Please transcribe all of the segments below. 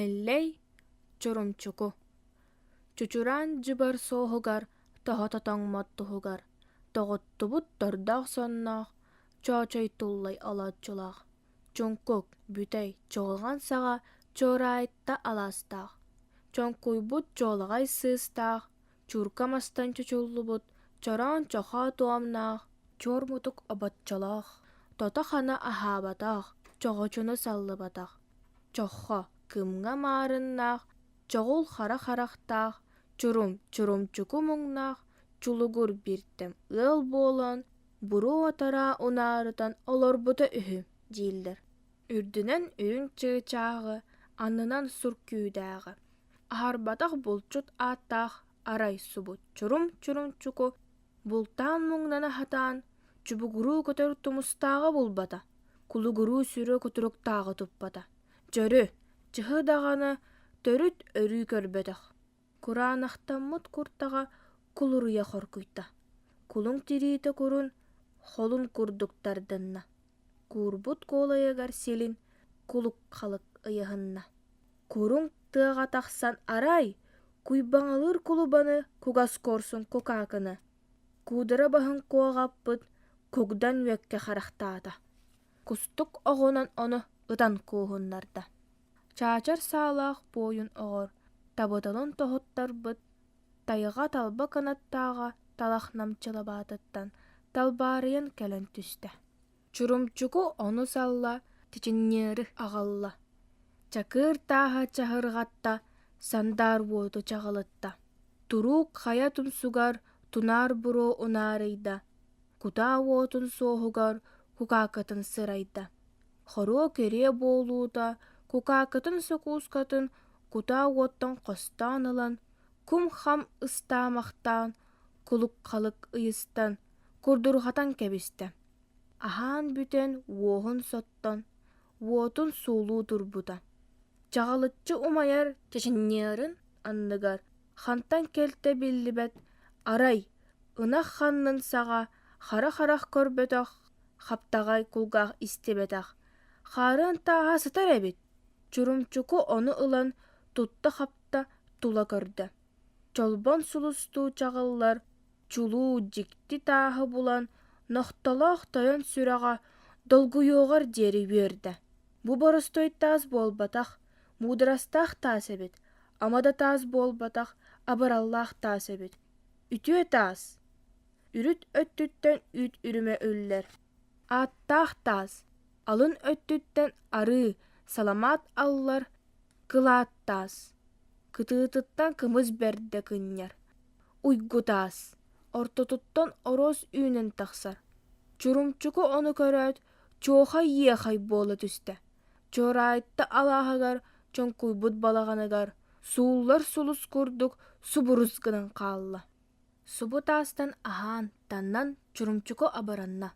Эллэй, Чурумчуку Чучураан дьыбар суоһугар тоһото тоҥмот туһугар тоҕуттубут тордоох сонноох Чоочой туллай олооччулаах, Чуҥкук, бүтэй, чуолҕан саҕа Чуораайытта алаастаах, Чоҥкуйбут чуолаҕай сыыстаах, Чуурка мастан чочуллубут Чороон чохоо туомнаах, Чуор мутук оботчолоох, Тото-хана аһаабатах, Чоҕочуну саллыбатах, Чоххо, кымҥа маарыннаах, Чоҕул хара харахтаах, Чурум, чурумчуку муҥнаах, Чулугур бииртэм ыал буолан, буруо-тараа унаарытан олорбута үһү дииллэр. Үрдүнэн үрүҥ чыычааҕы, аннынан сур күүдээҕи, аһарбатах булчут ааттаах арай субу чурум-чурумчуку бултаан муҥнана сатаан, чубугуруу көтөр тумустааҕы булбата, кулугуруу сүрү кутуруктааҕы туппата, дьөрү, чыһы даҕаны төрүт өрүү көрбөтөх. Кураанахтаммыт куртаҕа кулуруйа хоргуйда, кулуҥ тириитэ курун холун курдук тардынна, куурбут куолайыгар силин кулук-халык ыйаһынна. Куруҥ тыаҕа тахсан арай, куйбаҥалыыр кулубаны кугас куорсун кукаакыны, куудара баһын куоҕаппыт кугдан үөккэ харахтаата. Кустук оҕунан ону ытан кууһуннарда. Чаачар саалаах буойун оҕор, табыталын тоһуттарбыт, тайҕа талба кынаттааҕа талах намчылабаатыттан талбаарыйан кэлэн түстэ. Чурумчуку ону салла, тичинньиэри аҕалла. Чакыр тааһа чаһырҕатта, сандаар уоту чаҕылытта. Туруук хайа тумсугар тунаар буруо унаарыйда, кутаа уотун суоһугар кукаакытын сырайда. Хоруо кэриэ буолуута кукаакытын сокуускатын кутаа уоттан хостоон ылан, кум-хам ыстаамахтаан, кулук-халык ыйыстан, курдурҕатан кэбистэ. Аһаан бүтэн уоһун соттон, уотун суулуу турбута. Чаҕылыччы умайар чэчинньиэрин анныгар хантан кэлтэ биллибэт, арай, ынах ханнын саҕа хара харах көрбөтөх, хаптаҕай кулгаах истибэтэх, хаарыан тааһа сытар эбит. Чурумчуку ону ылан тутта-хапта тула көрдө. Чолбон сулустуу чаҕыллар чулуу дьикти тааһы булан, нохтолоох тойон сүрэҕэ долгуйуоҕар диэри үөрдэ. Бу боростуой таас буолбатах, муударастаах таас эбит, ама да таас буолбатах, абыраллаах таас эбит. Үтүө таас! Үрүт өттүттэн үүт үрүмэ үллэр. Ааттаах таас, алын өттүттэн арыы, саламаат аллар, кылаат таас. Кытыытыттан кымыс бэрдэ кынньар. Уйгу таас, ортотуттан оруос үүнэн тахсар. Чурумчуку ону көрөөт, чуохай-иэхэй буола түстэ. Чуораайытта алааһыгар чоҥкуйбут балаҕаныгар сууллар сулус курдук субурус гынан хаалла. Субу таастан аһаан, таннан Чурумчуку абыранна.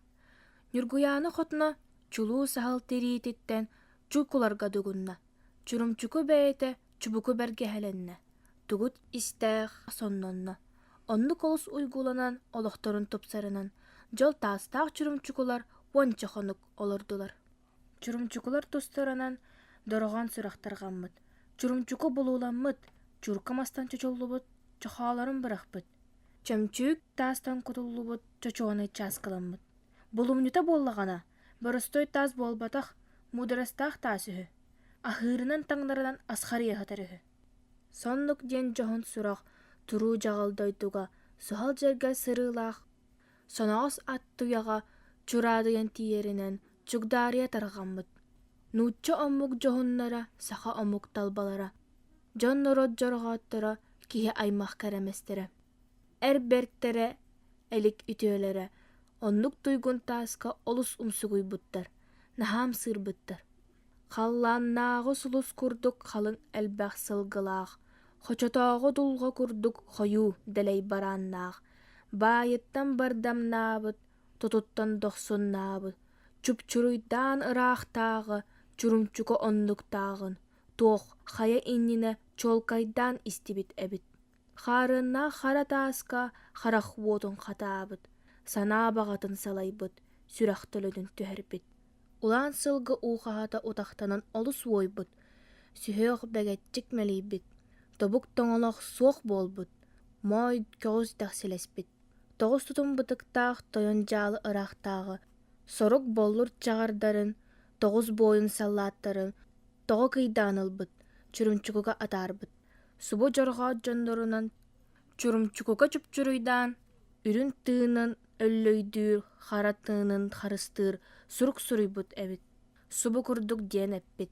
Ньургуйаана хотуна чулуу саһыл тириититтэн чукуларга дугунна. Чурумчуку бэйэтэ чубуку бэргэһэлэннэ, тугут истээх соннонно. Оннук олус уйгуланан, олохторун тупсарынан, дьол таастаах чурумчукулар уонча хонук олордулар. Чурумчукулар тустарынан дорҕоон сурах тарҕаммыт. Чурумчуку булууламмыт, чуурка мастан чочуллубут чохоолорун бырахпыт, чөмчүүк таастан кутуллубут чочуонай чааскыламмыт. Булумньута буоллаҕына, боростуой таас буолбатах, муударастаах таас үһү. Аһыырынан таҥнарынан асхарыйа сытар үһү. Соннук диэн дьоһун сурах туруу дьаҕыл дойдуга суһал дьэргэ сырыылаах соноҕос ат туйаҕа чураадыйан тиийэринэн чугдаарыйа тарҕаммыт. Нуучча омук дьоһуннара, саха омук талбалара, дьон-норуот дьорҕоотторо, киһи аймах кэрэмэстэрэ, эр бэртэрэ, элик үтүөлэрэ оннук туйгун тааска олус умсугуйбуттар, наһаа ымсыырбыттар. Халлааннааҕы сулус курдук халыҥ элбэх сылгылаах, хочотооҕу дулҕа курдук хойуу дэлэй барааннаах, баайыттан бардамнаабыт, тутуттан дохсуннаабыт, чупчуруйдаан ыраахтааҕы чурумчука оннуктааҕын, туох хайа иннинэ чуолкайдаан истибит эбит. Хаарыаннаах хара тааска харах уотун хатаабыт, санаа баҕатын салайбыт, сүрэх төлөнүн түһэрбит. Улаан сылгы уухаһата утахтанан олус уойбут. сүһүөх бэгэччик мэлийбит, тобук тоҥолох суох буолбут, моой көҕүс дэхсилэспит, тоҕус тутум бытыктаах тойон дьаалы ыраахтааҕы, сорук боллур чаҕардарын, тоҕус буойун саллааттарын тоҕо кыйдаан ылбыт, Чурумчукуга атаарбыт. Субу дьорҕоот дьоннорунан Чурумчукуга чупчуруйдаан, үрүҥ тыынын өллөйдүүр, хара тыынын харыстыыр сурук суруйбут эбит, субу курдук диэн эппит: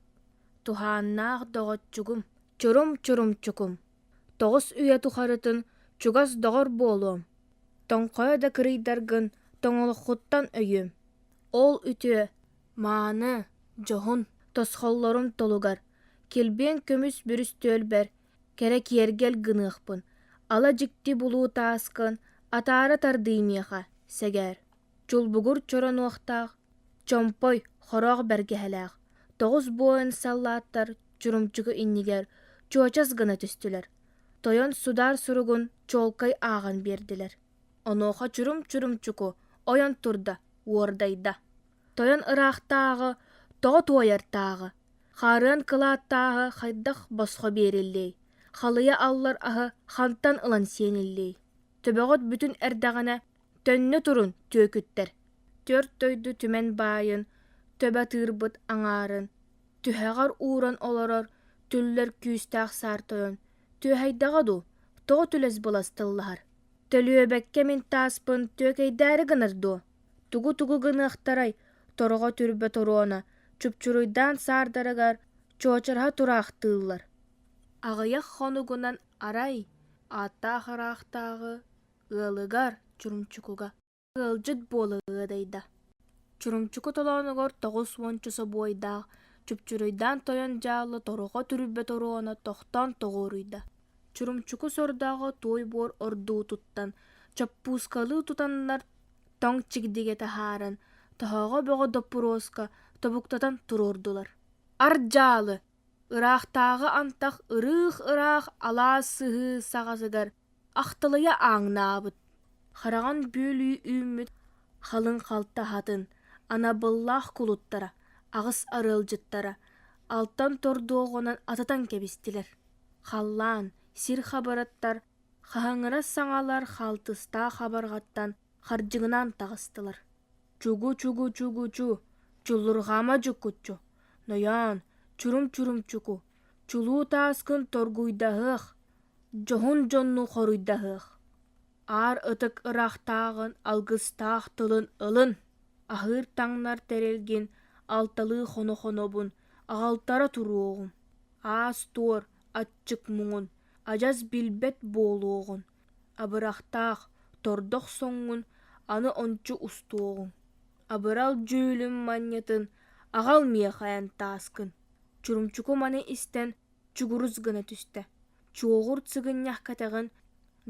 «Туһааннаах доҕоччугум, чурум-чурумчукум, тоҕус үйэ тухарытын чугас доҕор буолуом, тоҥхойо да кырыйдаргын тоҥолоххуттан өйүөм, ол үтүө, мааны, дьоһун тосхоллорум толугар, килбиэн көмүс бүрүстүөлбэр кэрэ киэргэл гыныахпын, ала дьикти булуу тааскын атаара тардыы миэхэ, сэгээр, чулбугур чоронуохтаах, чомпой, хороох бэргэһэлээх, тоҕус буойун саллааттар чурумчуку иннигэр чуочас гына түстүлэр, тойон судаар суругун чуолкай ааҕан биэрдилэр. Онуоха чурум-чурумчуку ойон турда, уордайда. Тойон ыраахтааҕы тоҕо туойартааҕы, хаарыан кылааттааҕы хайдах босхо биэриллиэй, халыйа аллар аһы хантан ылан сиэниллиэй? Төбөҕүт бүтүн эрдэҕинэ төннө турун, түөкүттэр! Түөрт дойду түмэн баайын, төбө тыырбыт аҥаарын, түһэҕэр ууран олорор түллэр күүстээх саар тойон түөһэйдэҕэ дуу, тоҕо түлэс-былас тыллаһар? Төлүөбэккэ мин тааспын түөкэйдээри гынар дуо? Тугу-тугу гыныахтарай, торҕо түрбэ торуона, чупчуруйдаан саардарыгар чуочараһа тураахтыыллар. Аҕыйах хонугунан арай, ааттаах ыраахтааҕы ыалыгар Чурумчукуга ыалдьыт буола ыадайда. Чурумчуку толоонугар 90 чособуойдаах чупчуруйдаан тойон дьаалы торҕо түрбэ торуона тохтоон тоҕуоруйда. Чурумчуку сордооҕо туой буор ордуутуттан чоппуускалыы тутаннар тоҥ чигдигэ таһааран, тоһоҕо бөҕө доппуруоска тобуктатан туруордулар. Ар дьаалы, ыраахтааҕы антах ырыых-ыраах алаас сыһыы саҕатыгар ахтылыйа ааҥнаабыт, хараҕын бүөлүү үүммүт халыҥ халтаһатын, анабыллаах кулуттара, аҕыс арыалдьыттара алтан тордуоҕунан атытан кэбистилэр. Халлаан, сир хабараттар хаһыҥырас саҥалар хаалтыстаах хабарҕаттан хардьыгынаан таҕыстылар. Чугу-чугу-чугу-чу, чуллурҕаама дьуккуччу, нойоон, чурум-чурумчуку, чулуу тааскын торгуйдаһыах, дьоһун дьонну хоруйдаһыах. Аар ытык ыраахтааҕын алгыстаах тылын ылын, аһыыр-таҥнар тэрилгин алталыы хоно-хонобун аҕалтара туруоҕум, аас-туор аччык муҥун адьас билбэт буолуоҕун, абырахтаах, тордох соҥҥун аны ончу устуоҕуҥ, абырал дьүүлүм манньатын аҕал миэхэ эн тааскын. Чурумчуку маны истэн чугурус гына түстэ, чуоҕур сыгынньах кэтэҕин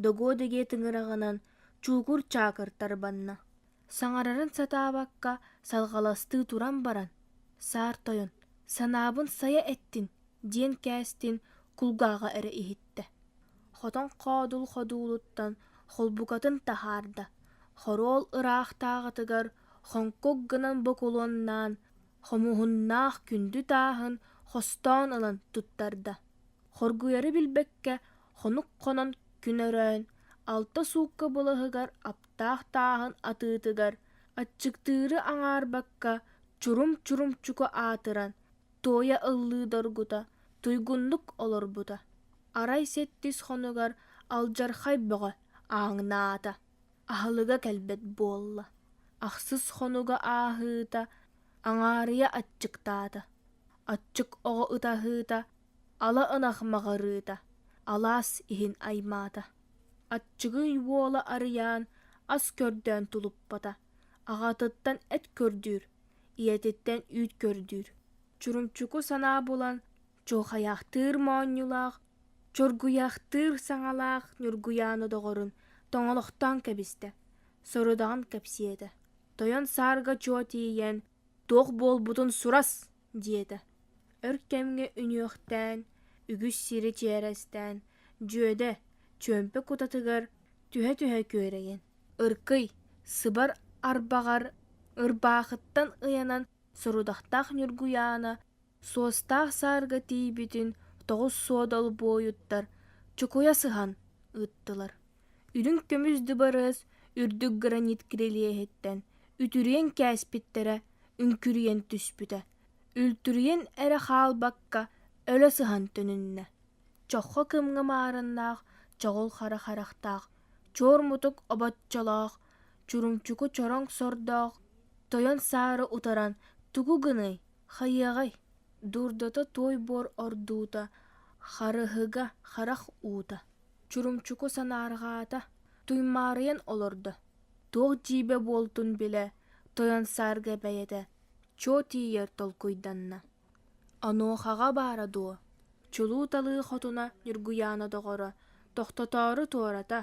догуо дэгиэ тыҥыраҕынан чуукур чаакыр тарбанна. Саҥарарын сатаабакка салҕаластыы туран баран, «Саар тойон, санаабын сайа эттин» диэн кээстин кулгааҕа эрэ иһиттэ. Хотон хоодул ходуулуттан холбукатын таһаарда, хоруол ыраахтааҕытыгар хоҥкук гынан бокулуоннаан, хомуһуннаах күндү тааһын хостоон ылан туттарда. Хоргуйары билбэккэ хонук хонон күн өрөөн, алта суукка былаһыгар аптаах тааһын атыытыгар аччыктыыры аҥаарбакка чурум-чурумчуку аатыран, туойа ыллыы доргута, туйгуннук олорбута. Арай сэттис хонугар алдьархай бөҕө ааҥнаата, аһылыга кэлбэт буолла. Ахсыс хонуга ааһыыта аҥаарыйа аччыктаата. Аччык оҕо ытаһыыта, ала ынах маҕырыыта, алаас иһин аймаата. Аччыгый уола Арыйаан ас көрдөөн тулуппата, аҕатыттан эт көрдүүр, ийэтиттэн үүт көрдүүр. Чурумчуку санаа булан, чуохайаахтыыр моонньулаах, чоргуйаахтыыр саҥалаах Ньургуйаана доҕорун тоҥолохтоон кэбистэ, сорудаҕын кэпсиэтэ. Тойон саарга чуо тиийэн, «Туох буолбутун сурас!» диэтэ. Өр кэмҥэ үнүөхтээн, үгүс сири чиэрэстээн, дьүөдэ, чүөмпэ кутатыгар түһэ-түһэ күөрэйэн, ыркый, сыбар арбаҕар ырбаахыттан ыйанан сорудахтаах Ньургуйаана. Суостаах саарга тиийбитин 9 суодал буойуттар чукуйа сыһан ыыттылар. Үрүҥ көмүс дыбарыас үрдүк гранит кирилиэһиттэн үтүрүйэн кээспиттэрэ үҥкүрүйэн түспүтэ, үлтүрүйэн эрэ хаалбакка өлө сыһан төнүннэ. Чоххо кымҥа маарыннаах, чоҕул хара харахтаах, чуор мутук обоччолоох, чурумчуку чороҥ сордоох, тойон саары утаран тугу гыный, хайыаҕай, дурдата туой буор ордуута, харыһыга харах уута. Чурумчуку санаарҕаата, туймаарыйан олордо, туох дьиибэ буолтун билэ, тойон саарга бэйэтэ чуо тиийэр толкуйданна. Онуохаҕа баара дуо, чулуу-талыы хотуна Ньургуйаана доҕоро тохтотоору туората,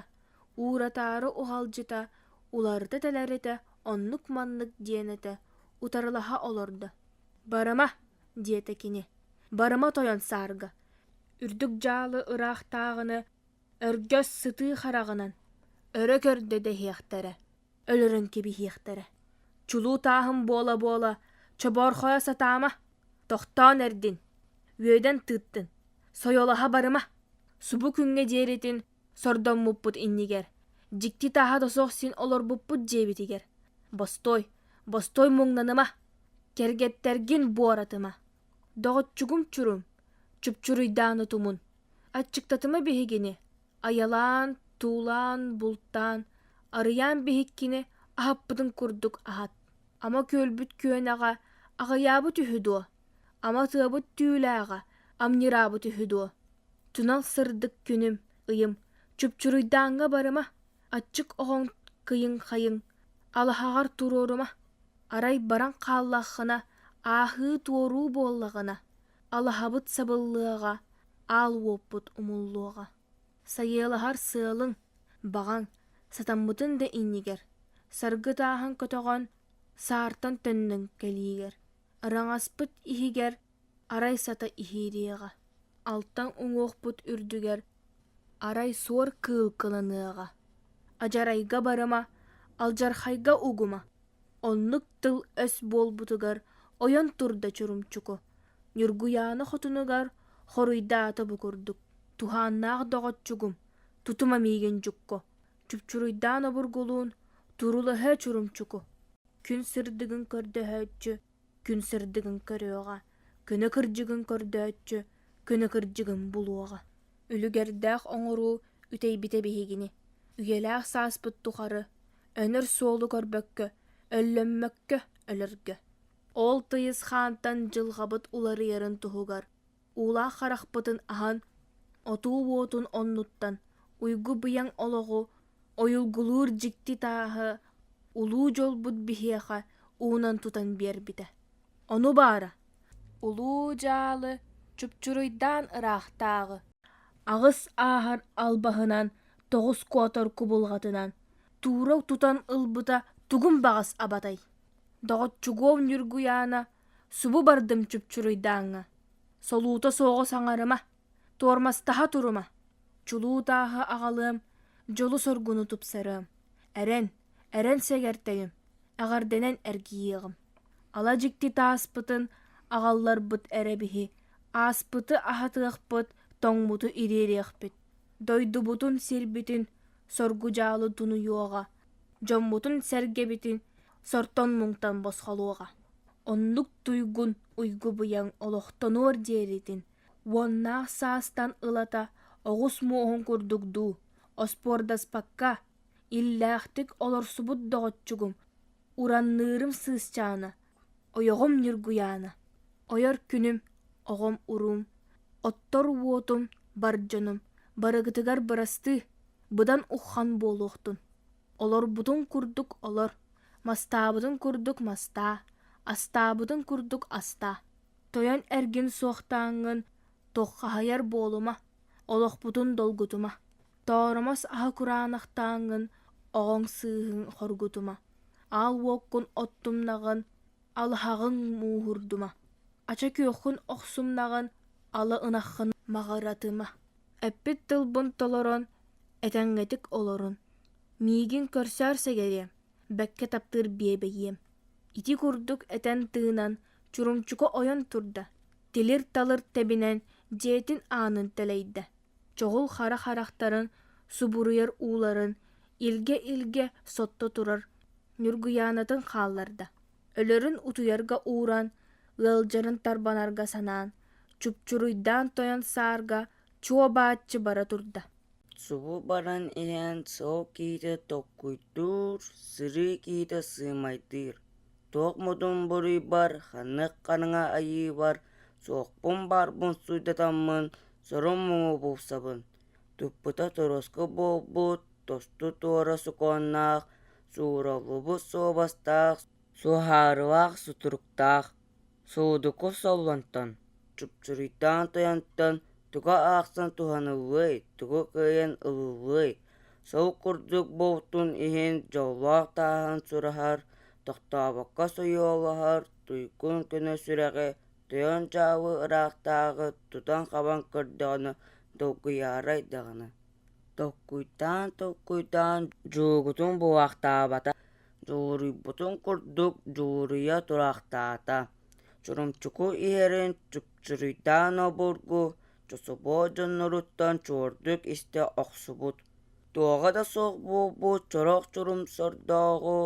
ууратаары уһалдьыта, уларыта тэлэритэ оннук-маннык диэн этэ, утарылаһа олордо. «Барыма!» диэтэ кини. «Барыма тойон саарга! Үрдүк дьаалы ыраахтааҕыны өргөс сытыы хараҕынан өрө көрдө дэһиэхтэрэ, өлөрөн кэбиһиэхтэрэ. Чулуу тааһым буола-буола чобоорхойо сатаама, тохтоон эрдин, үөдэн тыыттын, сойуолаһа барыма, субу күҥҥэ диэритин сордоммуппут иннигэр, дьикти тааһа да суох син олорбуппут дьиэбитигэр. Бостой, бостой муҥнаныма, кэргэттэргин буоратыма, доҕоччугум чурум, чупчуруйдаан утумун, аччыктатыма биһигини, айалаан, туулаан, бултаан, арыйаан биһиккини аһаппытын курдук аһат. Ама күөлбүт күөнэҕэ аҕыйаабыт үһү дуо? Ама тыабыт түүлээҕэ амньыраабыт үһү дуо? Тунал сырдык күнүм, ыйым, чупчуруйдааҥҥа барыма, аччык оҕоҥ кыйыҥ-хайыҥ, алаһаҕар туруорума. Арай баран хааллаххына, ааһыы-туоруу буоллаҕына, алаһабыт сабыллыаҕа, аал уоппут умуллуоҕа. Сайыалаһар сыалыҥ, баҕаҥ, сатаммытын да иннигэр, саргы тааһын көтөҕөн, саартан төннөн кэлиигэр, араҥаспыт иһигэр арай сата иһиириэҕэ, алтан уҥуохпут үрдүгэр арай суор кыыл кыланыаҕа. Адьарайга барыма, алдьархайга угума, оннук тыл-өс буолбутугар ойон турда Чурумчуку, Ньургуйаана хотунугар хоруйдаата бу курдук: «Туһааннаах доҕоччугум, тутума миигин дьукку, чупчуруйдаан обургулуун, турулаһа Чурумчуку, күн сырдыгын көрдөһөөччү, күн сырдыгын көрүөҕэ, көнө кырдьыгын көрдөөччү, көнө кырдьыгын булуоҕа». Үлүгэрдээх оҥоруу үтэйбитэ биһигини, үйэлээх сааспыт тухары, өнөр суолу көрбөккө, өллөммөккө өлөргө. Ол тыйыс хаантан дьылҕабыт уларыйарын туһугар уулаах харахпытын аһан, отуу уотун оннуттан уйгу-быйаҥ олоҕу ойулгулуур дьикти тааһы улуу дьолбут биһиэхэ уунан тутан биэрбитэ. Ону баара, улуу дьаалы чупчуруйдаан ыраахтааҕы, аҕыс ааһар албаһынан, 9 куотар кубулҕатынан туура тутан ылбыта тугун баҕас абатай Доҕоччугуом Ньургуйаана, субу бардым чупчуруйдааҥҥа, солуута суоҕу саҥарыма, туормастаһа турума, чулуу тааһы аҕалыам, дьолу-соргуну тупсарыам, эрэн, эрэн сэгэртэйим, эҕэрдэнэн эргийиэҕим. Ала дьикти тааспытын аҕалларбыт эрэ биһи, ааспыты аһатыахпыт, тоҥмуту ириэриэхпит, дойдубутун, сирбитин соргу-дьаалы тунуйуоҕа, дьоммутун-сэргэбитин сортон-муҥтан босхолуоҕа. Оннук туйгун уйгу-быйаҥ олохтонуор диэритин уоннаах саастан ылата оҕус муоһун курдук дуу, оспуордаспакка, иллээхтик олорсубут доҕоччугум, уранныырым сыысчаана, ойоҕум Ньургуйаана, ойор күнүм, оҕом уруум, оттор уотум, бар дьонум, барыгытыгар бырастыы, быдан уххан буолуохтун. Олорбутун курдук олор, мастаабытын курдук мастаа, астаабытын курдук астаа. Тойон эргин суохтааҥҥын туоххаһыйар буолума, олохпутун долгутума. Тооромос аһы кураанахтааҥҥын оҕоҥ сыыһын хоргутума. Аал уоккун оттумнаҕын, алаһаҕын мууһурдума. Ача күөххүн охсумнаҕын, ала ынаххын маҕыратыма. Эппит тылбын толорон, этэҥҥэтик олорун. Миигин көрсөөр сэгэриэм, бэккэ таптыыр биэбэйиэм. Ити курдук этэн-тыынан Чурумчука ойон турда. Тилир-талыр тэбинэн дьиэтин аанын тэлэйдэ, чоҕул хара харахтарын субуруйар ууларын илгэ-илгэ сотто турар Ньургуйаанатын хаалларда. Өлөрүн утуйарга ууран, ыалдьарын тарбанарга санаан, чупчуруйдаан тойон саарга чуо-бааччы бара турда. Субу баран иһэн суол киһитэ толкуйдуур, сырыы киһитэ сыымайдыыр: туох модун буруйбар, ханнык хараҥа айыыбар, суохпун баарбын суйдатаммын, сорум-муҥу булсабын. Туппута торуоска буолбут, тосту-туора сукуоннаах, суураллыбыт суобастаах, суоһаарылаах сутуруктаах, Суудуку соллонтон, чупчуруйдаан тойонтон тугу аахсан туһаныллыай, тугу кыайан ылыллыай, сол курдук буолтун иһин дьоллоох тааһын сураһар, тохтообокко сойуолаһар туйгун көнө сүрэҕи тойон дьаалы ыраахтааҕы тутан-хабан көрдөҕүнэ долгуйаарай даҕаны. Толкуйдаан-толкуйдаан дьуугутун булаахтаабата Дьулуруйбутун курдук дьулуруйа тураахтаата, Чурумчуку иһэрин чупчуруйдаан обургу чосубуо дьонноруттан чуордук истэ охсубут, туоҕа да суох буолбут чорох чурум сордооҕу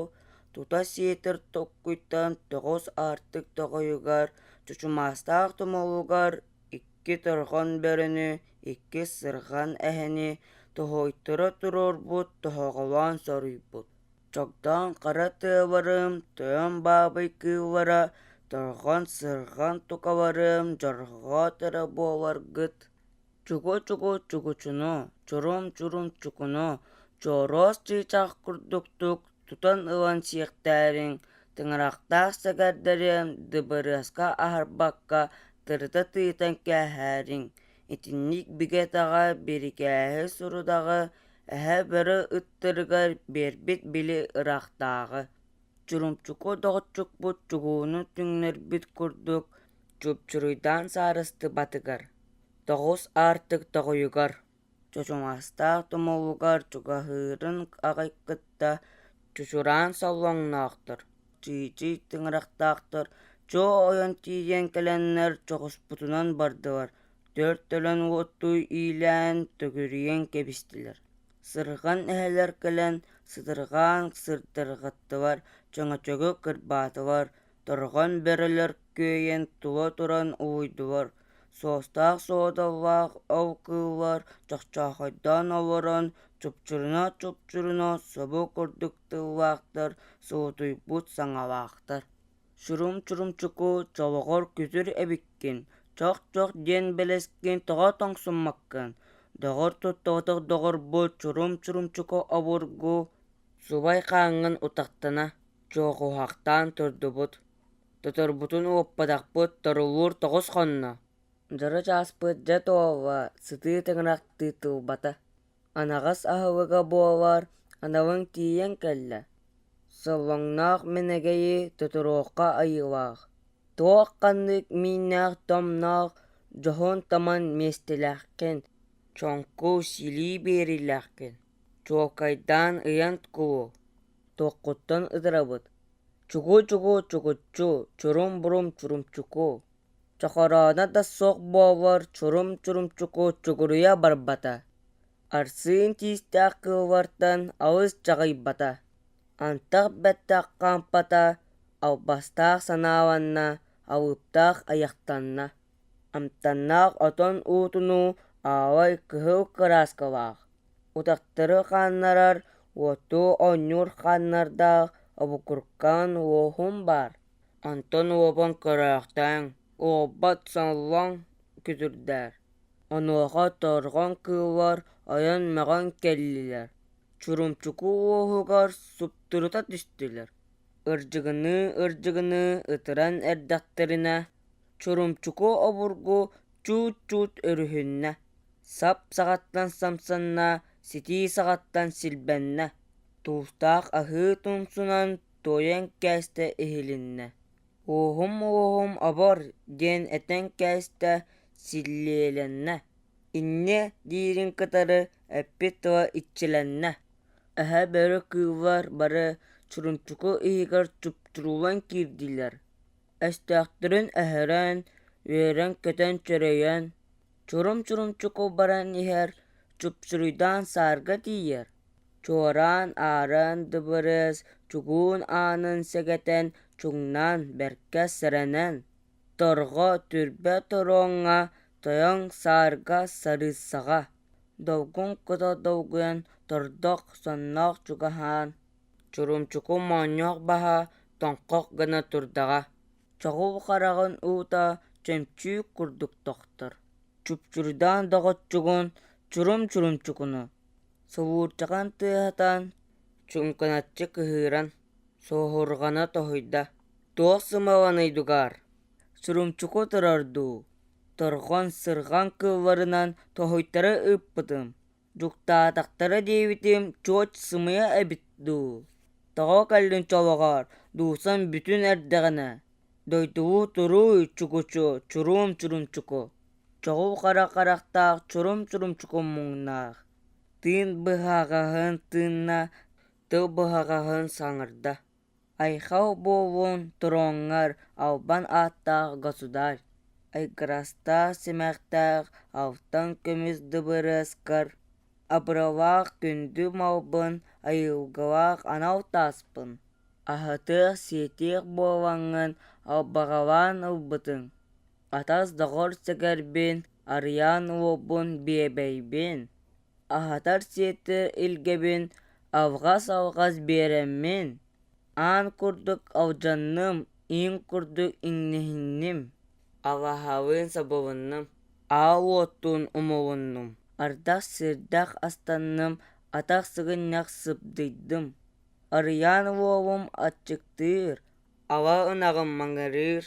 тута сиэтэр толкуйтан тоҕус аартык тоҕойугар чочумаастаах тумулугар икки торҕон бөрөнү, икки сырҕан эһэни тоһуйтара туруорбут тоһоҕолоон соруйбут Чогдоон хара тыаларым, тойон баабый кыыллара, торҕон сырҕан тукаларым, дьорҕоот эрэ буоларгыт. Чугу-чугу чугучуну, чурум-чурум чукуну, чооруос чыычаах курдуктук тутан ылан сиэхтээриҥ, тыҥырахтаах сэгэрдэрим дыбарыаска аһарбакка тырыта тыытан кээһээриҥ, итинник бигэ-таҕа бирикээһи сурудаҕы Эһэ бөрө ыттарыгар биэрбит били ыраахтааҕы, Чурумчуку доҕоччукпут чугууну түҥнэрбит курдук чупчуруйдаан саарыстыбатыгар, тоҕус аартык тоҕойугар, чочумастаах тумулугар чугаһыырын аҕай кытта чучураан соллоҥноохтор, чыычый тыҥырахтаахтар чуо ойон тиийэн кэлэннэр чоҕуспутунан бардылар Түөрт төлөн уоттуу иилээн төгүрүйэн кэбистилэр, сырҕан эһэлэр кэлэн сытырҕаан сырдырҕаттылар, чөҥөчөгү кырбаатылар, торҕон бөрөлөр күөйэн тула туран уһуйдулар, суостаах суодаллаах ол кыыллар чохчоохойдоон олорон чупчуруна-чупчуруна собо курдук тыллаахтар, суутуйбут саҥалаахтар Чурум-чурумчуку чолоҕор күтүр эбиккин, чох-чох диэн бэлэскин тоҕо тоҥсуммаккын, доҕор туттубатах доҕорбут чурум-чурумчуку обургу субай хааҥҥын утахтана, чуохуһахтаан турдубут, тоторбутун уоппатахпыт торулуур тоҕус хонно. Дьоро чааспыт дьэ туолла, сытыы тыҥырах тыытылбата Анаҕас аһылыга буолар, аналыҥ тиийэн кэллэ, соллоҥноох мэнэгэйи тутуруохха айылаах, туох ханнык мииннээх томноох дьоһун-таман миэстэлээххин, чоҥку силии биэриилээххин, чуолкайдаан ыйан кулу, туоххуттан ытырабыт, чугу-чугу чугуччу, чурум-бурум чурумчуку Чохорооно да суох буоллар чурум-чурумчуку чугуруйа барбата, арсыын тиистээх кыыллартан алыс чаҕыйбата, антах бэттэх хаампата, албастаах санааланна, алыптаах айахтанна, амтаннаах отон уутунуу аалай кыһыл кырааскалаах, утахтары хааннарар, уоттуу оонньуур хааннардаах обукуркаан уоһум баар Онтон уобан көрөөхтөөҥ, уолбат соллоҥ күтүрдээр, онуоха торҕон кыыллар ойон мөҕөн кэллилэр, Чурумчуку уоһугар суптурута түстүлэр, ырдьыгыныы-ырдьыгыныы ытыран эрдэхтэринэ, Чурумчуку обургу чуут-чуут өрүһүннэ, сап саҕаттан самсанна, ситии саҕаттан силбэннэ, туустаах аһыы тумсунан туойан кээстэ иһилиннэ: «Уоһум-уоһум обор» диэн этэн кээстэ, силлиэлэннэ, инньэ диирин кытары эппит тыла иччилэннэ: Эһэ бөрө кыыллар бары Чурумчуку иһигэр чупчуруулан киирдилэр, өстөөхтөрүн өһөрөн, Үөрэн-көтөн чөрөйөн, чурум-чурумчуку баран иһэр, чупчуруйдаан саарга тиийэр, чуораан ааран дыбарыас чугуун аанын сэгэтэн чуҥнаан бэркэ сэрэнэн, торҕо түрбэ торуоҥҥа тойон саарга сарыыссаҕа, долгун кута долгуйан тордох сонноох чугаһаан, Чурумчуку моонньоох баһа тоҥхох гына турдаҕа, чоҕул хараҕын уута чөмчүүк курдук тохтор, чупчурдаан доҕоччугун чурум-чурумчукуну, солуурчаҕын тыаһатан, чуҥкуначчы кыһыыран, суоһурҕана тоһуйда: «Туох сымаланый дугаар, чурумчуку турар дуу, торҕон сырҕан кылларынан тоһуйтара ыыппытым, Дьуктаатахтара диэбитим чуот сымыйа эбит дуу, тоҕо кэллин чолоҕоор, дуусам бүтүн эрдэҕинэ, дойдулуу турууй чукучу чуруум-чурумчуку, чоҕул хара харахтаах чурум-чурумчуку муҥнаах, тыын быһаҕаһын тыынна, тыл быһаҕаһын саҥарда Айхал буоллун троҥҥар албан ааттаах государь, айгырастаах симэхтээх алтан көмүс дыбарыаскар, абыралаах күндү малбын, айылгылаах анал тааспын, аһатыах-сиэтиэх буолаҥҥын албаҕалаан ылбытыҥ, атас-доҕор сэгэрбин, арыйаан уолбун биэбэйбин, аһатар-сиэтэр илгэбин алҕас-алҕас биэрэммин, аан курдук алдьанным, иин курдук иҥниһинним, алаһалыын сабылынным, аал уоттуун умулуннум, ардах-сирдэх астанным, атах сыгынньах сыбдыйдым, Арыйаан уолум аччыктыыр, ала ынаҕым маҥырыыр,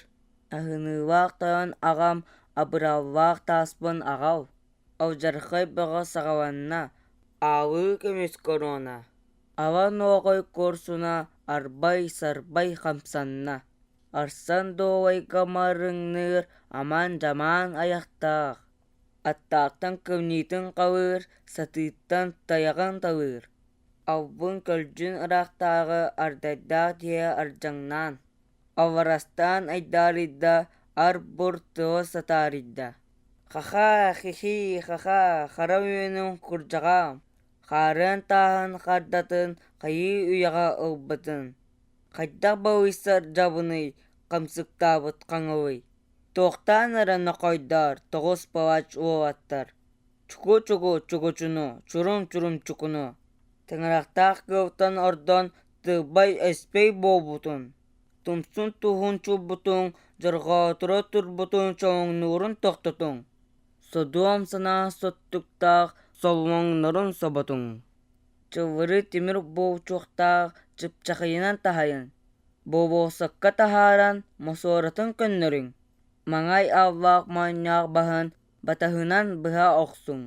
аһыныылаах тойон аҕам абыраллаах тааспын аҕал Алдьархай бөҕө саҕаланна, аалыы көмүс корона, ала нуоҕай куорсуна арбай-сарбай хамсанна, арсан дуолайга марыҥныыр аман-дьамаан айахтаах, аттаахтан кымньыытын халыыр, сатыыттан тайаҕын талыыр, албын-көлдьүн ыраахтааҕы ардайдаах дьиэ ардьаҥнаан, алларастаан айдаарыйда, ар-бур тыла сатаарыйда Ха-ха, хи-хи, ха-ха, хара үөнүн курдьаҕаам, хаарыан тааһын хардатын хайыы үйэҕэ ылбытын, хайдах балыйсар дьабыный, хамсыктаабыт хаҥылый, туохтаан эрэ нохойдоор тоҕус палач уолаттар, чуку-чуку чугучуну, чурум-чурумчукуну, тыҥырахтаах кыылтан ордон тылбай-өспөй буолбутун Тумсун туһун чулбутуҥ, дьорҕоотура турбутун чоҥнуурун тохтотуҥ, содуом санаа соттуктаах соллоҥнорун соботуҥ, чыллыры тимир буолчуохтаах чыпчахыйынан таһайын, болуоссакка таһааран мосуоратын көннөрүҥ, маҥай ааллаах моонньоох баһын батаһынан быһа охсуҥ.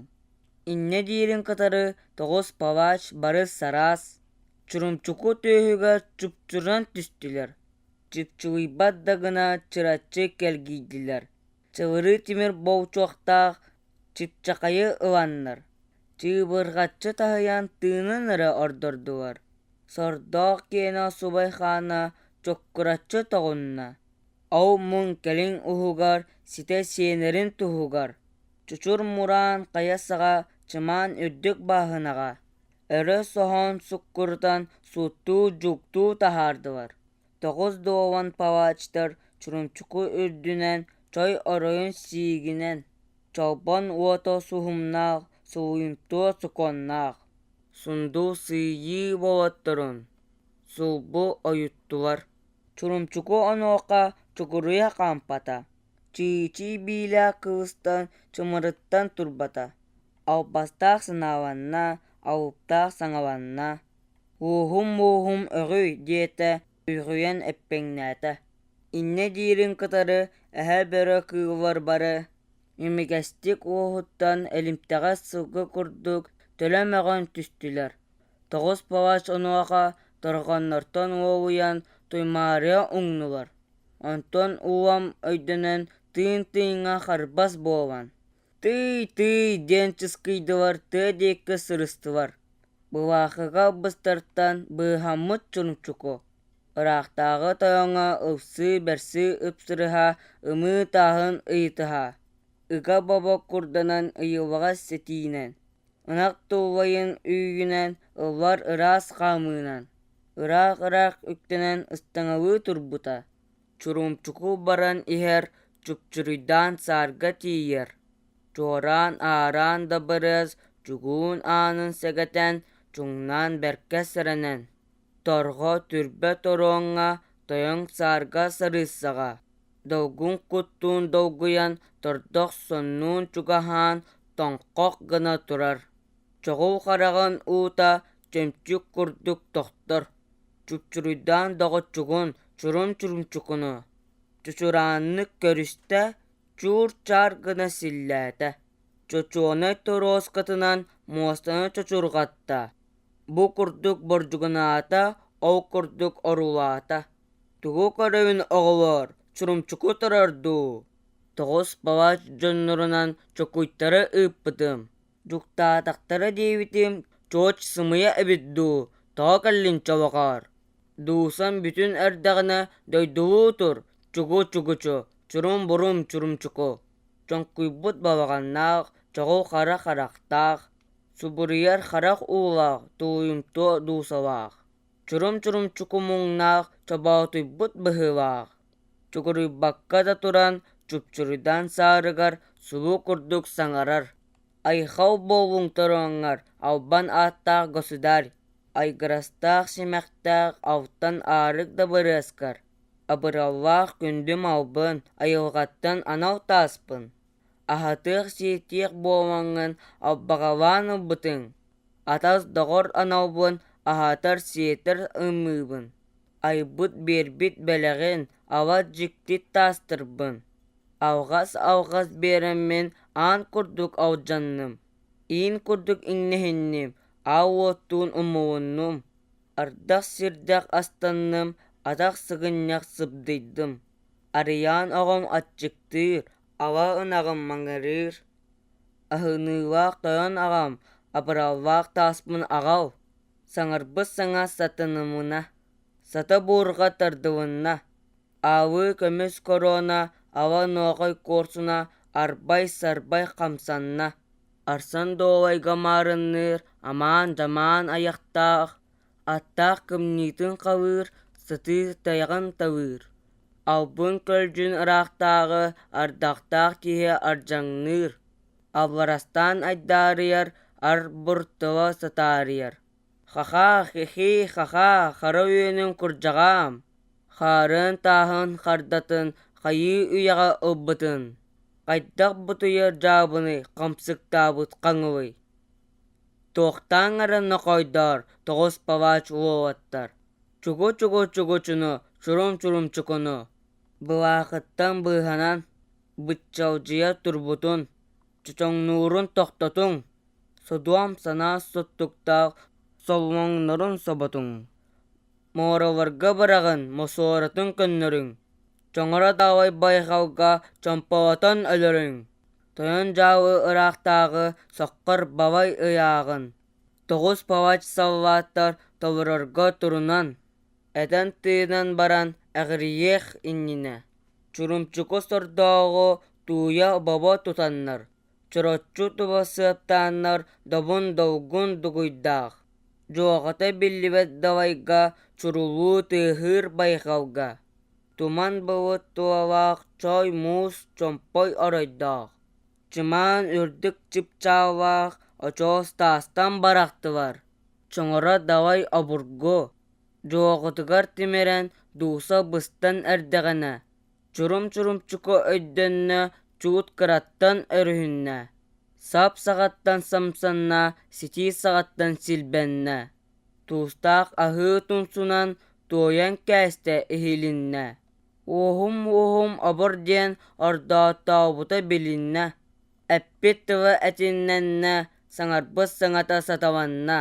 Инньэ диирин кытары тоҕус палач бары сараас, Чурумчуку түөһүгэр чупчуран түстүлэр, чыпчылыйбат да гына чыраччы кэлгийдилэр, чылырыы тимир болчуохтаах чыпчахайы ыланнар, чыыбырҕаччы таһыйан тыынын эрэ ордордулар. Сордоох киэнэ субай хаана чоккураччы тоҕунна, ол муҥ кэлин уһугар ситэ сиэнэрин туһугар, чучур мураан хайа саҕа чымаан үрдүк бааһынаҕа Өрө соһон суккурутан сууттуу-дьууктуу таһаардылар, тоҕус дуолан палачтар чурумчуку үрдүнэн чой оройун сиигинэн, чолбон уота суһумнаах сулуйумтуо сокуоннаах, сундуу сыыйыы болотторун сулбу ойуттулар. Чурумчуку онуоха чугуруйа хаампата, чыычый биилээх кыбыстан чымырыттан турбата Албастаах санааланна, алыптаах саҥаланна: «Уоһум-уоһум өҕүй» диэтэ, үҕүйэн эппэҥнээтэ. Инньэ диирин кытары эһэ-бөрө кыыллар бары имигэстик уоһуттан элимтэҕэс сылгы курдук төлө мөҕөн түстүлэр. Тоҕус палач онуоха торҕоннортон уолуйан туймаарыйа уҥнулар. Онтон улам өйдөнөн тыын-тыыҥҥа харбас буолан Тыый-тыый диэн чыскыйдылар, тыа диэки сырыстылар, былаахыга быстартан быыһаммыт чурумчуку. Ыраахтааҕы тойоҥҥо ылсыы-бэрсии ыпсырыһа, ымыы-тааһын ыйытыһа, ыга-бобо курданан ыйыллаҕас ситиинэн, ынах туллайын үүгүнэн ыллар ыраас хаамыынан, ыраах-ыраах үктэнэн ыстаҥалыы турбута. Чурумчуку баран иһэр, чупчуруйдаан саарга тиийэр, чуораан аараан дабырыас чугуун аанын сэгэтэн, чуҥнаан бэркэ сэрэнэн, торҕо түрбэ торуоҥҥа тойон саарга сарыыссаҕа, долгун куттуун долгуйан, тордох соннуун чугаһаан тоҥхох гына турар, чоҕул хараҕын уута чөмчүүк курдук тохтор. Чупчуруйдаан доҕоччугун чурум-чурумчукуну чучурааннык көрүстэ, чуур-чаар гына силлээтэ, чочуонай торуоскатынан муостаны чочурҕатта, бу курдук бордьугунаата, ол курдук орулаата: «Тугу көрөбүн оҕолоор, чурумчуку турар дуу?» Тоҕус палач дьоннорунан чокуйтары ыыппытым Дьуктаатахтара диэбитим, чуоч сымыйа эбит дуу, тоҕо кэллиҥ чолоҕоор? Дуусам бүтүн эрдэҕинэ дойдулуу тур, чугу-чугучу, чурум-бурум чурумчуку, чоҥкуйбут балаҕаннаах, чоҕул хара харахтаах, субуруйар харах уулаах, тулуйумтуо дуусалаах, чурум-чурумчуку муҥнаах, чобоотуйбут быһыылаах, чугуруйбакка да туран чупчуруйдаан саарыгар сулуу курдук саҥарар: «Айхал буоллуҥ тороҥҥор, албан ааттаах государь, айгырастаах симэхтээх алтан аарык дабырыаскар, абыраллаах күндү малбын, айылҕаттан анал тааспын, аһатыах-сиэтиэх буолаҥҥын албаҕалаан ылбытыҥ, атас-доҕор аналбын аһатар-сиэтэр ымыыбын, айбыт-биэрбит бэлэҕин ала дьикти таастарбын, алҕас-алҕас биэрэммин аан курдук алдьанным, иин курдук иҥнэһинним, аал уоттуун умулуннум, ардах-сирдэх астанным, атах сыгынньах сыбдыйдым, Арыйаан оҕом аччыктыыр, ала ынаҕым маҥырыыр, аһыныылаах тойон аҕам, абыраллаах тааспын аҕал, саҥарбыт саҥа сатанымына, сата буурҕа тардылынна, аалыы көмүс корона ала нуоҕай куорсуна арбай-сарбай хамсанна, арсан дуолайга маарынныыр амаан-дьамаан айахтаах, аттаах кымньыытын халыыр, сытыы тайаҕын талыыр, албын-көлдьүн ыраахтааҕы ардахтаах киһи ардьаҥныыр, алларастаан айдаарыйар, ар-бур тыла сатаарыйар: «Ха-ха, хи-хи, ха-ха, хара үөнүн курдьаҕаам, хаарын тааһын хардатын хайыы үйэҕэ ылбытын, хайдах бутуйар дьаабыный хамсыктаабыт хаҥылый? Туохтааҥ эрэ нохойдоор, тоҕус палач уолаттар, чугу-чугу-чугучуну, чурум-чурумчукуну, былаахыттан быыһанан, быччалдьыйа турбутун, чочоҥнуурун тохтотуҥ, содуом санаа соттуктаах соллоҥнорун соботуҥ, муораларга быраҕын, мосуоратын көннөрүҥ, чоҥоро даҕай байҕалга чомполотон өлөрүҥ, тойон дьаалы ыраахтааҕы соххор балай ыйааҕын, тоҕус палач саллааттар толорорго турунан, этэн-тыынан баран эҕирийиэх иннинэ, Чурумчуку сордооҕу тууйа бобо тутаннар, чороччу туба сыаптааннар добун-долгун дугуйдаах, дьуоҕата биллибэт далайга чурулуу тыаһыыр байҕалга, туман былыт тулалаах чой муус чомпой оройдоох, чымаан үрдүк чыпчааллаах очуос таастан барахтылар, чоҥоро далай обургу, дьуоҕутугар тимирэн дууса быстан эрдэҕинэ, чурум-чурумчуку өйдөннө, чуут кыраттан өрүһүннэ, сап саҕаттан самсанна, ситии саҕаттан силбэннэ, туустаах аһыы тумсунан туойан кээстэ иһилиннэ, уоһум-уоһум обор диэн ордоотообута билиннэ, эппит тыла этиннэннэ, саҥарбыт саҥата саталанна.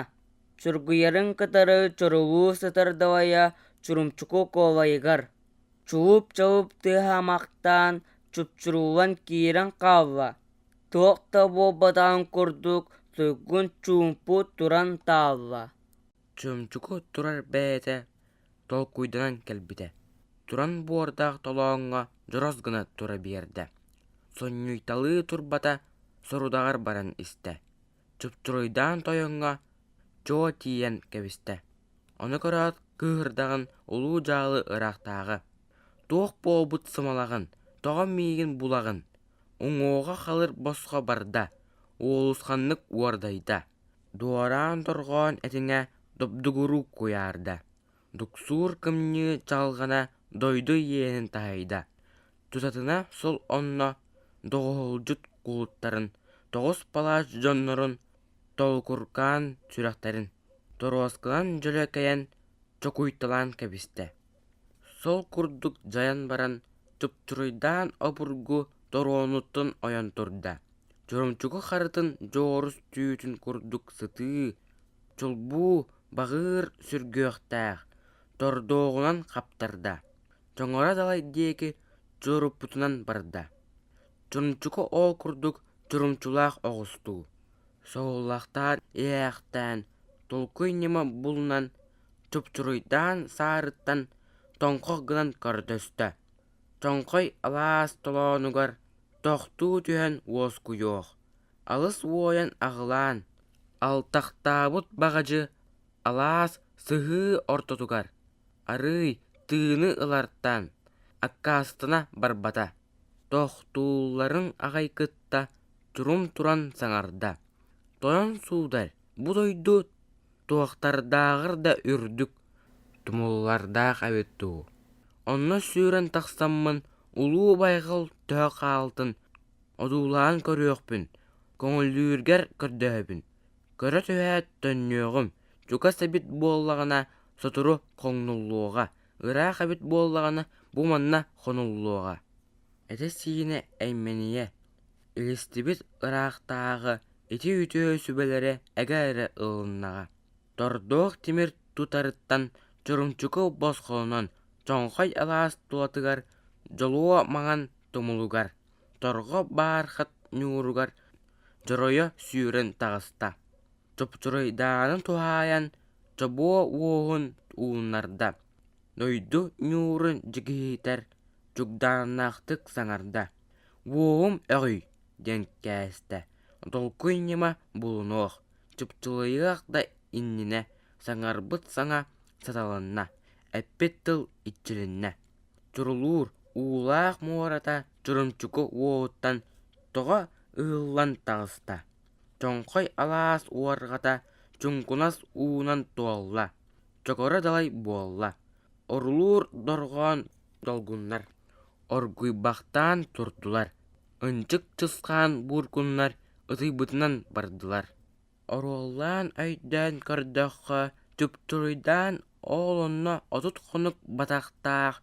Чургуйарын кытары чорулуу сытар далайа Чурумчуку куолайыгар, чулууп-чалып тыаһаамахтаан чупчуруллан киирэн хаалла, туох да буолбатаҕын курдук туйгун чуумпу туран таалла. Чуумчуку турар бэйэтэ. толкуйданан кэлбитэ. Туран буордаах толооҥҥо дьорос гына тура биэрдэ. Сонньуйталыы турбата сорудаҕар баран истэ. Чупчуруйдаан тойоҥҥо чуо тиийэн кэбистэ. Ону көрөөт кыыһырдаҕын улуу дьаалы ыраахтааҕы: «Туох буолбут сымалаҕын, тоҕо миигин булаҕын?» Уҥуоҕа халыр босхо барда, уолусханнык уордайда, дуораан дорҕоон этиҥэ добдугуруу куйаарда, дуксуур кымньыы чаҕылҕана дойду иэнин таһыйда. Тутатына сол онно доҕуһулдьут кулуттарын, тоҕус палач дьоннорун толкуркаан сүрэхтэрин, торуоскалаан дьөлө кэйэн чокуйталаан кэбистэ. Сол курдук дьайан баран, чупчуруйдаан обургу торуонуттан ойон турда, чурумчуку харытын дьоорус түүтүн курдук сытыы, чулбуу, баҕыыр сүргүөхтээх, тордуоҕунан хаптарда, чоҥоро далай диэки чуруппутунан барда. Чурумчуку ол курдук чурумчулаах оҕустуу, соһуллахтаан иһээхтээн, толкуй ньыма булунан чупчуруйдаан саарыттан тоҥхох гынан көрдөстө. Чоҥхой алаас толоонугар тохтуу түһэн уоскуйуох, алыс уойан аҕылаан, алтахтаабыт баҕадьы алаас сыһыы ортотугар арыый тыыны ылартан аккаастана барбата. Тохтуулларын аҕай кытта чурум туран саҥарда: «Тойон суударь, бу дойду туохтардааҕар да үрдүк, тумуллардаах эбит дуу. Онно сүүрэн тахсаммын улуу байҕал төһө хаалтын одуулаан көрүөхпүн, көҥүллүүргэр көрдөһөбүн. Көрө түһээт төннүөҕүм, чугас эбит буоллаҕына сотору хоҥнуллуоҕа, ыраах эбит буоллаҕына бу манна хонуллуоҕа». Этэ-сиинэ эймэнийэ, илистибит ыраахтааҕы ити үтүө сүбэлэри эгэ эрэ ылыннаҕа. Тордуох тимир тутарыттан чурумчуку босхолонон чоҥхой алаас тулатыгар дьолуо маҥан тумулугар, торҕо баархат ньууругар дьоройо сүүрэн таҕыста. Чопчуруйдааны туһаайан чобуо уоһун ууннарда, дойду ньуурун дьигиһитэр чугдааннаахтык саҥарда: «Уоһум өҕүй!» диэн кээстэ, толкуй ньыма булунуох, чупчулуйуох да иннинэ саҥарбыт саҥа саталанна, эппит тыл иччилиннэ. Чурулуур уулаах муората чурумчуку уоһуттан тоҕо ыһыллан таҕыста, чоҥхой алаас уорҕата чуҥкунас уунан туолла, чокоро далай буолла, орулуур дорҕоон долгуннар оргуйбахтаан турдулар, ынчык чысхаан бууркуннар ытыйбытынан бардылар. Оруоллаан өйдөөн көрдөххө, чупчуруйдаан ол онно 30 хонук батахтаах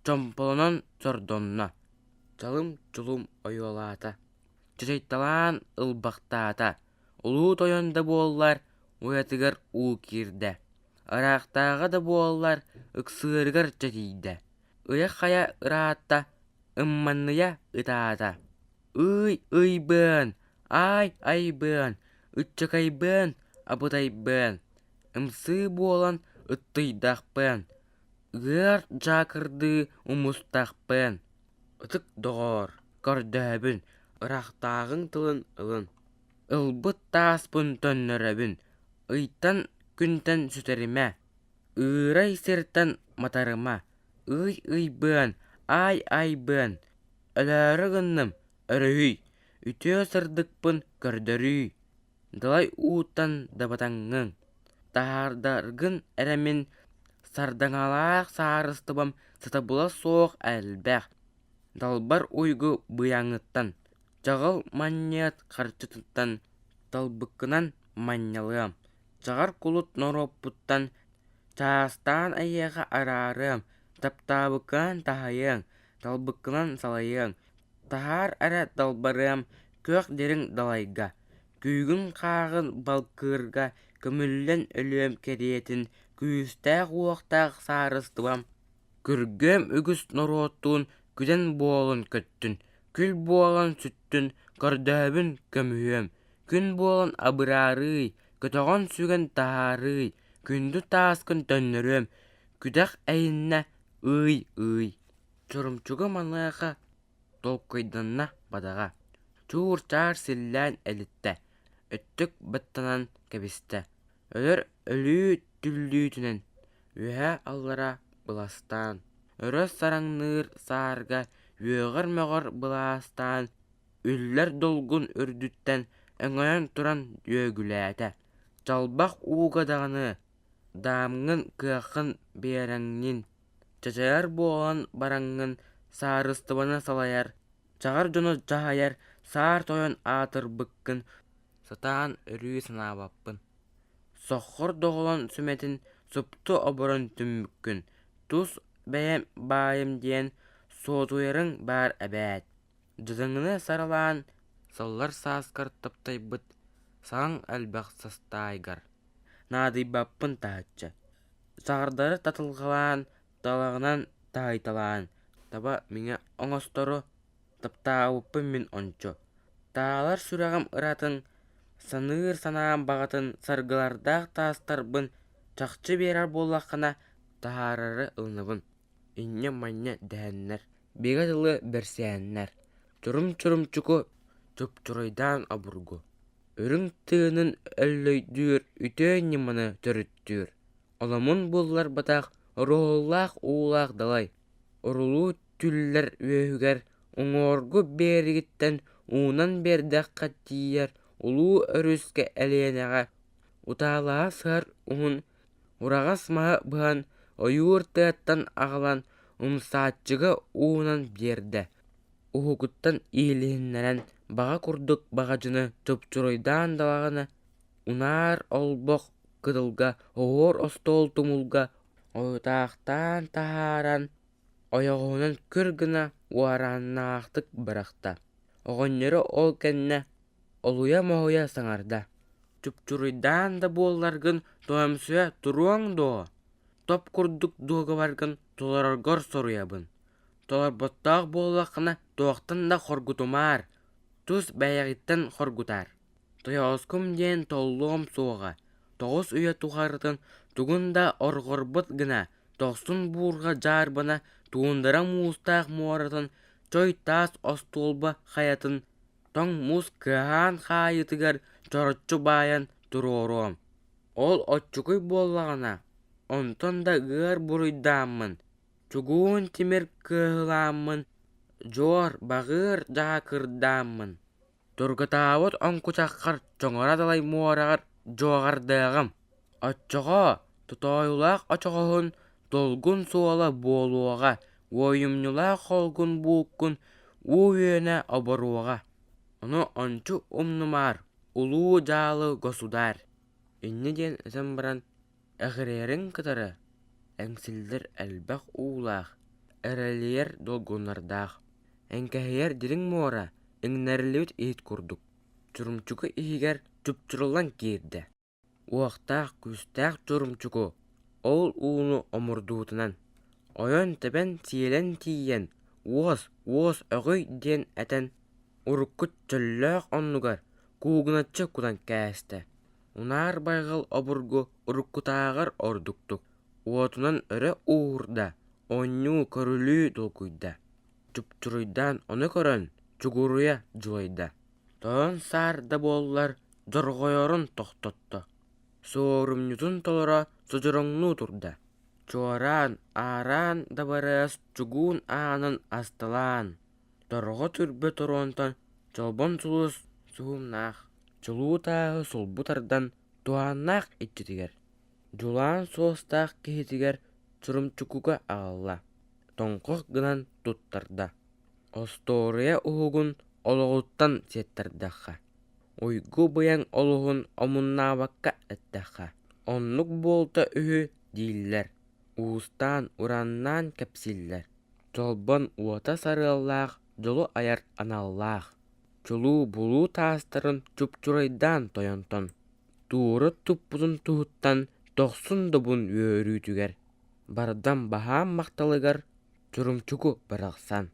чомполонон сордонно, чалым-чулум ойуолаата, чачайталаан ылбахтаата, улуу тойон да буоллар уйатыгар уу киирдэ, ыраахтааҕы да буоллар ыксыырыгар чэтийдэ, ыйа-хайа ыраатта, ымманыйа ытаата. Ый-ыйбыан, аай-айбыан, ыччакайбыан, абытайбыан, ымсыы буолан ыттыйдахпыан, ыар дьаакырдыы умустахпыан, ытык доҕоор, көрдөһөбүн, ыраахтааҕыҥ тылын ылын, ылбыт тааспын төннөрөбүн, ыйтан күнтэн сүтэримэ, ыырай сиртэн матарыма, ый-ыйбыан, аай-айбыан, Өлөөрү гынным, өрүһүй, үтүө сырдыкпын көрдөрүүй, далай ууттан дабатаҥҥын, таһаардаргын эрэ мин сардаҥалаах саарыстыбам сатабыла суох элбэх, далбар уйгу быйаҥыттан, чаҕыл манньыат харчытыттан талбыккынан манньалыам, чаҕар кулут норуоппуттан чаастаан эйиэхэ араарыам, таптаабыккынан таһайыаҥ, талбыккынан салайыаҥ, таһаар эрэ далбарыам күөх дириҥ далайга, күүгүн-хааҕын балкыырга көмүллэн өлүөм кэриэтин күүстээх-уохтаах саарыстыбам, күргүөм үгүс норуоттуун күдэн буолан көттүн, күл буолан сүттүн, көрдөһөбүн көмүһүөм, күн буолан абыраарыый, көтөҕөн сүгэн таһаарыый, күндү тааскын төннөрүөм, Күдэх эйиннэ ыый-ыый, Чурумчуга маныаха толкуйданна бадаҕа, чуур-чаар силлээн элиттэ, өттүк баттанан кэбистэ, өлөр өлүү түллүүтүнэн үөһээ-аллара быластаан, өрө сараҥныыр саарга үөҕэр-мөҕөр былаастаан, үллэр долгун үрдүттэн өҥөйөн туран үөгүлээтэ: «Чалбах ууга даҕаны даамҥын кыаххын биэрэҥҥин, чачайар буолан бараҥҥын саарыстыбаны салайар, чаҕар дьону дьаһайар саар тойон аатырбыккын сатаан өрүү санаабаппын. Соххор доҕолон сүмэтин супту оборон түммүккүн, тус бэйэм баайым диэн суотуйарыҥ баар эбээт. Дьадаҥыны саралаан, саллар сааскар таптайбыт саҥаҥ элбэх састаайгар наадыйбаппын таһыччы. Саҕардары татылҕалаан, талаҕынан таһыйталаан, таба миҥэ оҥостору таптаабыппын мин ончу. Таалар сүрэҕим ыратын, саныыр санаам баҕатын саргылардаах таастарбын чахчы биэрэр буоллаххына, таһаарары ылынабын. Инньэ-манньа дэһэннэр, бигэ тылы бэрсээннэр, чурум-чурумчуку чупчуруйдаан обургу, үрүҥ тыынын өллөйдүүр үтүө ньыманы төрүттүүр, оломун булларбатах оруоһуллаах уулаах далай, орулуу түллэр үөһүгэр уҥуоргу биэригиттэн уунан биэрдэххэ тиийэр улуу өрүскэ Элиэнэҕэ утаалаһа сыһар уһун Ураҕас маһы быһан ойуур тыаттан аҕалан умсааччыга уунан биэрдэ, уһугуттан иилиһиннэрэн баҕа курдук баҕадьыны чупчуруйдаан даҕаны унаар олбох кытылга оһуор остуол тумулга ойутаахтаан таһааран ойоҕоһунан күр гына уорааннаахтык бырахта. Оҕонньору ол кэннэ олуйа-моһуйа саҥарда: «Чупчуруйдаан да буолларгын тоойумсуйа туруоҥ дуо? Топ курдук дуогабаргын толороргор соруйабын. Толорботтоох буоллаххына туохтан да хоргутумаар, тус бэйэҕиттэн хоргутаар. Тойооскум диэн толлуом суоҕа, тоҕус үйэ тухарытын тугун да орҕорбут гына дохсун буурҕа дьаарбана туундара муустаах муоратын чой таас остуолба хайатын тоҥ муус кыаһаан хаайыытыгар чороччу баайан туруоруом. Ол оччугуй буоллаҕына, онтон да ыар буруйдааммын, чугуун тимир кыаһылааммын, дьуор, баҕыыр дьаакырдааммын, тургутаабыт оҥкучаххар чоҥоро далай муораҕар дьуоҕардыаҕым. Оччоҕо тотоойулаах очоҕоһун долгун суола буолуоҕа, уойумньулаах холгун бууккун уу үөнэ оборуоҕа. Ону ончу умнумаар, улуу дьаалы государь Инньэ диэн этэн баран эҕирийэрин кытары эҥсиллэр элбэх уулаах, эрэлийэр долгуннардаах, эҥкэһийэр дириҥ муора иҥнэриллибит иһит курдук, чурумчуку иһигэр чупчуруллан киирдэ. Уохтаах, күүстээх Чурумчуку ол ууну омурдуутунан, ойон-тэбэн сиэлэн тиийэн «Уос, уос өҕүй» диэн этэн, урукку чөллөөх оннугар куугуначчы кутан кээстэ. Унаар байҕал обургу уруккутааҕар ордуктук, уотунан өрө уурда, оонньуу-көрүлүү долгуйда. Чупчуруйдаан ону көрөн, чугуруйа дьулайда. Тойон саар да буоллар дьорҕойорун тохтотто, суорумньутун толоро содьороҥнуу турда, чуораан, аараан дабарыас чугуун аанын асталаан, торҕо түрбэ торуонтан чолбон сулус суһумнаах, чулуу тааһы сулбу тардан туһааннаах иччитигэр, дьулаан суостаах киһитигэр Чурумчукуга аҕалла, тоҥхох гынан туттарда. Остуоруйа уһугун олоҕуттан сиэттэрдэххэ, уйгу-быйаҥ олуһун омуннаабакка эттэххэ, оннук буолта үһү дииллэр, уустаан-ураннаан кэпсииллэр. Чолбон уота сарыаллаах дьолу айар аналлаах, чулуу-булуу таастарын чупчурайдаан тойонтон, туура туппутун туһуттан дохсун добун үөрүүтүгэр, бардам баһаам махталыгар Чурумчуку барахсан,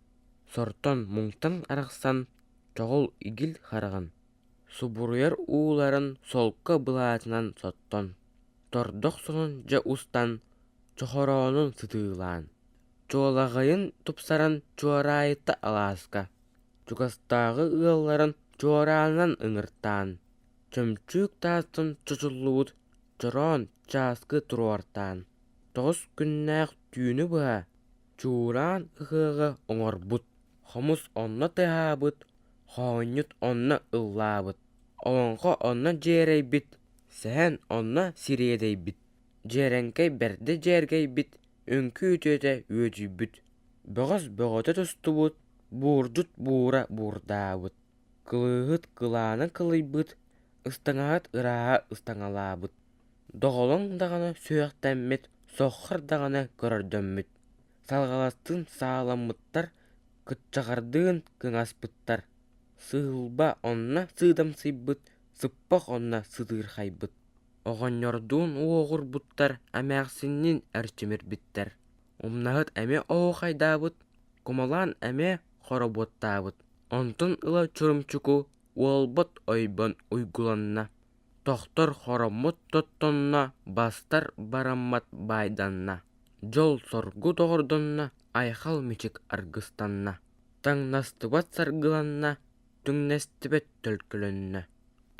сортон муҥтан арахсан чоҕул игил хараҕын, субуруйар ууларын солко былаатынан соттон, тордох сонун дьэ устан, Чохороонун сытыылаан, чуолаҕайын тупсаран чуораайытта алааска, чугастааҕы ыалларын чуораанынан ыҥыртаан, чөмчүүк таастан чочуллубут чороон чааскы туруортаан, 9 күннээх түүнү быһа чуураан ыһыаҕы оҥорбут, хомус онно тыаһаабыт, хоонньут онно ыллаабыт, олоҥхо онно дьиэрэйбит, сэһэн онно сириэдэйбит, дьиэрэҥкэй бэрдэ дьиэргэйбит, үҥкүү үтүөтэ үөдүйбүт, бөҕөс бөҕөтө тустубут, буурдьут буура буурдаабыт, кылыыһыт кылаана кылыйбыт, ыстаҥаһыт ырааһа ыстаҥалаабыт, доҕолоҥ даҕаны сүһүөхтэммит, соххор даҕаны көрөрдөммүт, салҕаластыын сааламмыттар, кыччаҕардыын кыҥаспыттар, сыылба онно сыыдамсыйбыт, сыппах онно сытыырхайбыт. Оҕонньордуун уоҕурбуттар, эмээхсинниин эрчимирбиттэр. Умнаһыт эмиэ оһуохайдаабыт, кумалаан эмиэ хоробуоттаабыт. Онтон ыла Чурумчуку уолбат ойбон уйгуланна, тохтор хороммут тоттонно, бастар бараммат баайданна, дьол-соргу доҕордонно, айхал-мичик аргыстанна, таҥнастыбат саргыланна, түҥнэстибэт төлкөлөннө.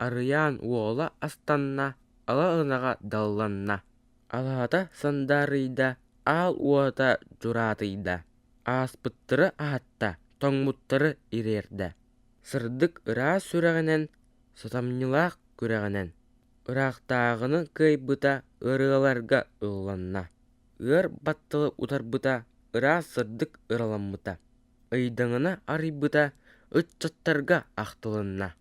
Арыйаан уола астанна, ала ынаҕа далланна, алаһата сандаарыйда, аал уота дьураатыйда, ааспыттары аһатта, тоҥмуттары ириэрдэ. Сырдык ыраас сүрэҕинэн, сатамньылаах күрэҕинэн, ыраахтааҕыны кыайбыта ырыаларга ылланна, ыар батталы утарбыта, ыраас сырдык ыраламмыта, ыйдаҥаны арыйбыта, ыччаттарга ахтылынна.